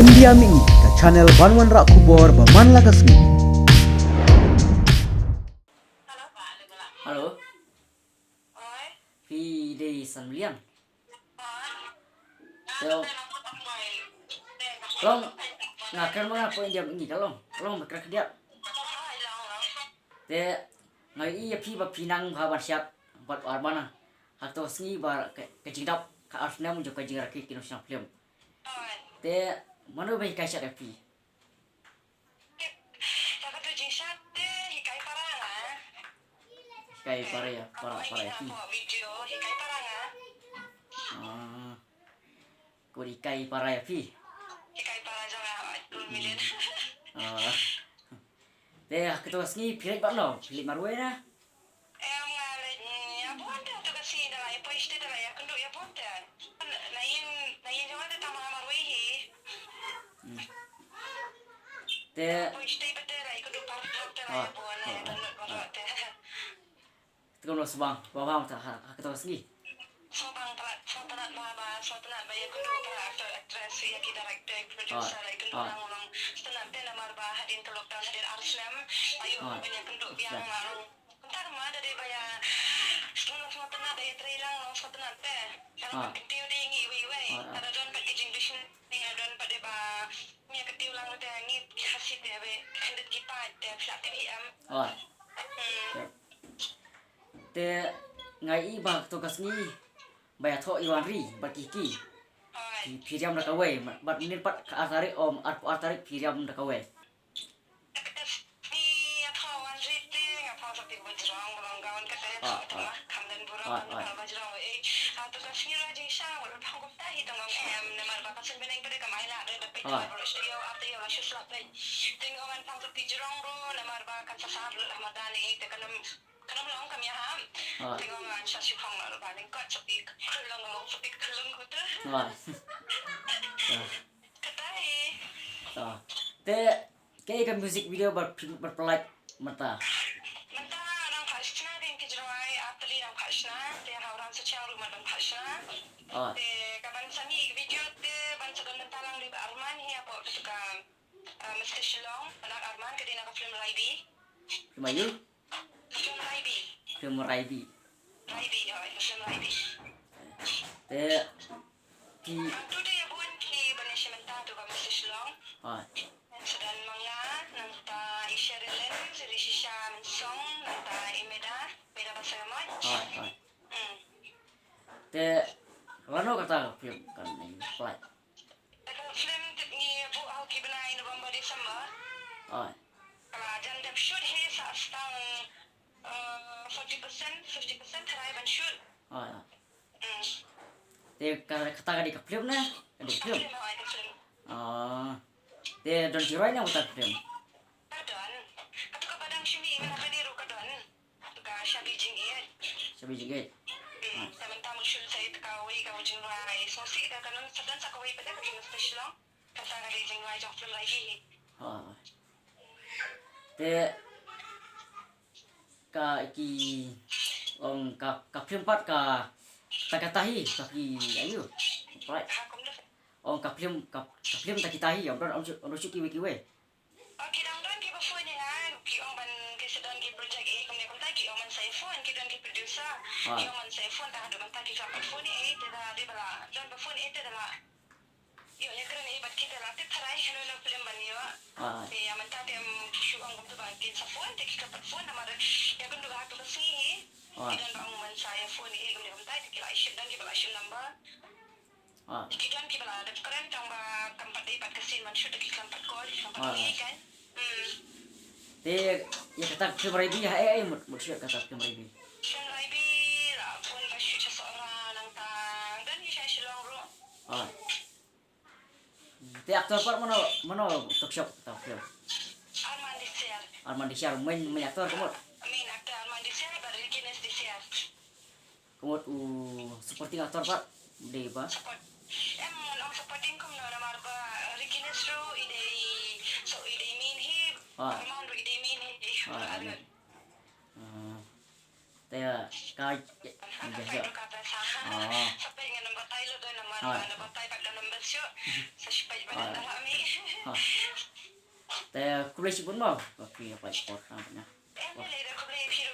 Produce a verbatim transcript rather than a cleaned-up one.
India Mihngi, ka channel ban wanrah khubor ba man la ka sngi. Hello. Phi dei San Meliang. Te long nga kren ma nga po India Mihngi ka long, long ba kren khyndiat. Te nga ïohi ïa phi ba phi nang bha ban shad bad u Arman ha kato ka sngi ba ka, ka jingdap ka ar snem jong ka jingrakhe ki nongshna film. Te mano ba hikai shad ïa phi? Ïa kato jingshad te hikai para nga. Hikai para ïa, para, para ïa phi. Hapoh video hikai para nga. Ah. Ko dei hikai para ïa phi. Hikai para jong nga, oi, two million. Ah. Te ha kato ka sngi phi leit bad no? Phi leit marwei na? Em, nga leit, mm, ïa bun te, to ka sngi da la ïa poi shatei da la ïa kynduh ïa bun te. Na ïing, na ïing jong nga te tang ma nga marwei hi. Hmm. Te poi shatei pat te la ïa kynduh paralok te la ïa bun, la ïa download baroh te. Te kumno sbang, ba bang te ha, ha kato ka sngi. Sngewbha palat, sngewbha palat ba, ba, sngewbha palat ba ïa kynduh para actor, actress, ïa ki director, producer, ïa kynduh lang, lang. Sngewbha palat te namar ba hadien ka lockdown hadien ar snem, ayu ban ïa kynduh biang lang. Kumta ma da dei ba ïa sngewbha, sngewbha palat da ïa trei lang, lang sngewbha palat te. Ka long pat kyntiew dei ngi iwei iwei. Ka da don pat ki jingbishni, ka da don pat dei ba ngi ïa kyntiew lang te ngi ki Khasi te ba khyndiat ki paid te phi la tip hi em. Hmm. Te nga ïohi ba kato ka sngi ba ïathoh ïa u Wanri bad ki ki. Phi, phi riam da kawei, bad mynnin pat ka ar tarik, um, arphew ar tarik phi riam da kawei. Ka sngi ïathoh u Wanri te nga thoh sa phi ba jrong ba long gawn kata ïathoh te ma kham don burom ba jrong ei. Kato ka sngi la jingshisha ba la thong kumta hi tang ong em namar ba ka suiñ bneng pat ka mai la don da peit namar ba la shu taïew ar taïew la shu slap peit. Te nga ong ngan thong sa phi jrong ruh namar ba kan sa sah lut ha madan ei te kan ym Kan ym long kam ïahap. Te nga ngan sa shu phong noh ba lyngkot sa phi khyllung, sa phi khyllung kata. Kata hi. Te kaei ka music video ba phi, ba phi pynlait mynta? Mynta nang phah shna dei ki jingrwai ar tylli nang phah shna te ha u Ram Sachang ruh mynta ban phah shna. Te ka ban sa mih video te ban sa don mynta lang dei ba Arman hi hapoh ka, ah, Mister Shillong, anak Arman ka dei na ka film Raibi. Film aïu? Film Raibi. Film Raibi. Raibi, oh, film Raibi. Te ki. Nangtu te ïa bun ki ban ïa shim bynta tu ka message long. Hooid. Sa don ma nga, nangta i Sherilyn, i Rishisha Mynsong, nangta i Meda, Meda Basaiawmoit. Hooid, hooid. Hmm. Te lano kata ka film kan nang pynlait? Ka film tip ngi buh ha u ki bnai November December. Ai. Ka la jan dep shoot hi sa tang, eh, forty percent, fifty percent tharai ban shoot. Ai, ai. Hmm. Te ka, kata ka dei ka film ne? Ka dei ka film. Film, ai, ka film. Ah. Te don ki roi ne kata ka film? Ka don. Katu kaba dang shu mih mynta kane ruh ka don. Ka Shabi Jingïeit. Shabi Jingïeit. Hmm, te mynta mut shu leit sa ïa kawei ka jingrwai. Sngewsih da ka don sa don sa kawei pat da ka jingstad shlong. Kata ka dei jingrwai jong film Raibi hi. Ha. Te ka ki ong ka, ka film pat ka ta kata hi ka ki aïu. Right. Ha, kumno? Ong ka film ka, ka film ta kita hi ong don ong shu, ong shu kiwei kiwei. Oh, ki dang don kiba phone ïa nga, ki ong ban, ki sa don ki project eh kumne kumta, ki ong ban sa ïa phone, ki don ki producer. Ki ong ban sa ïa phone, tang haduh mynta ki khlem pat phone eh, te da dei ba la don ba phone eh te da la ïoh ïakren eh bad ki, te la tip tharai hano hano film ban ïoh. Te ïa mynta te, em, ki shu ong kumta ba kin sa phone, te ki khlem pat phone namar ïakynduh ha tu ka sngi hi. Ki don ba ong ban sa ïa phone eh kumne kumta, te ki la ïa shim, don kiba la shim number. Ah. Ki don kiba la dep kren tang ba kam pat dei pat ka scene ban shoot, ki khlem pat call, ki khlem pat ong ei kan. Hmm. Te ïa kata ka film Raibi ha ei ei mut, mut shoot kata ka film Raibi? Film Raibi la bun ba shoot sha Sohra nangta don hi sha Shillong ruh. Ah. Te actor pat mano, mano to shop kata ka film? Arman Disiar. Arman Disiar main, main actor ka mut? Main actor Arman Disiar bad Ricky Nes Disiar. Ka mut u supporting actor pat dei ba? Support. Em, ngan ong supporting kumno namar ba, eh, Ricky Nes ruh i dei, so i dei main hi, Arman ruh i dei main hi. Ah, te ka, ka, ka, ka, ka, ka, sa peit ngan ym batai lut namar ba ngan batai pat ka number Shu. Sa shu peit ba dang dah mi. Ha. Te khublei shibun mo. Ba phi ïa peit por khnang ba nga. Em, lei lei da khublei phi ruh.